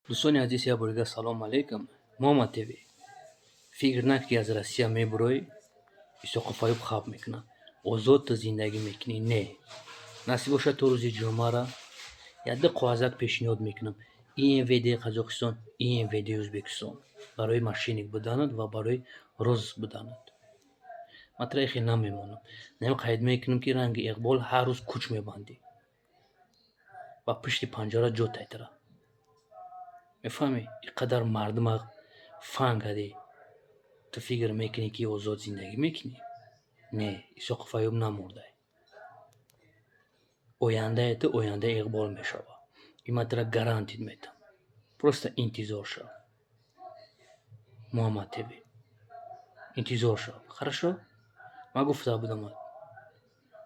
Дӯстони азиз, як бори дигар салому алейкум. Муҳаммад ТВ. Фикр накун, ки аз Россия мебуроӣ, Исоқов Аюб хаб мекунад. Озод ту зиндагӣ мекунӣ. Не. Насиб бошад, то рӯзи ҷумъара якду коғазак пешниҳод мекунам. И МВД Қазоқистон, и МВД Ӯзбекистон. Барои мошенник буданат ва барои розыск буданат. Ман тура хел намемонам. Нем қайд мекунам, ки ранги Иқбол ҳар рӯз кӯч мебандӣ. Ва пушти панҷара ҷо тайтара. Мефаҳмӣ? Ин қадар мардума фан кардӣ. Ту фикр мекунӣ, ки озод зиндагӣ мекунӣ? Не, Исоқов Аюб намурдай. Ояндаи ту ояндаи Иқбол мешавад. Ин ман тура гарантия метам. Просто интизор шав. Муҳаммад ТВ. Интизор шав. Хорошо? Ман гуфта будам,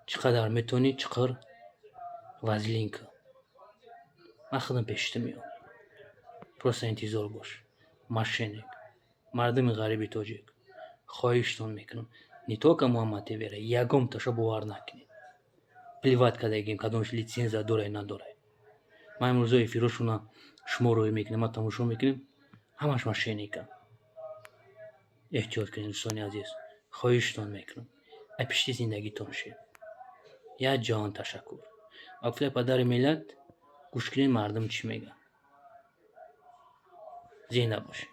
чӣ қадар метавонӣ чиқир вазлин кун. Ман худам пеши ту меом. Просто интизор бош. Мошенник. Мардуми ғариби тоҷик. Хоҳиштон мекунам. Не только Муҳаммад ТВра, ягонташа бовар накунед. Плевать кардагим, кадомаш литсензия дорад, надорад. Ман имрӯзо эфирошона шумо рӯй мекунем, ман тамошо мекунем, ҳамаш мошенниканд. Эҳтиёт кунед, дӯстони азиз. Хоҳиштон мекунам. Ай пишти зиндагитон шед. Як ҷаҳон ташаккур. Ба гуфтаи падари миллат, гӯш кунед, мардум чӣ мегӯянд. Зинда бошед.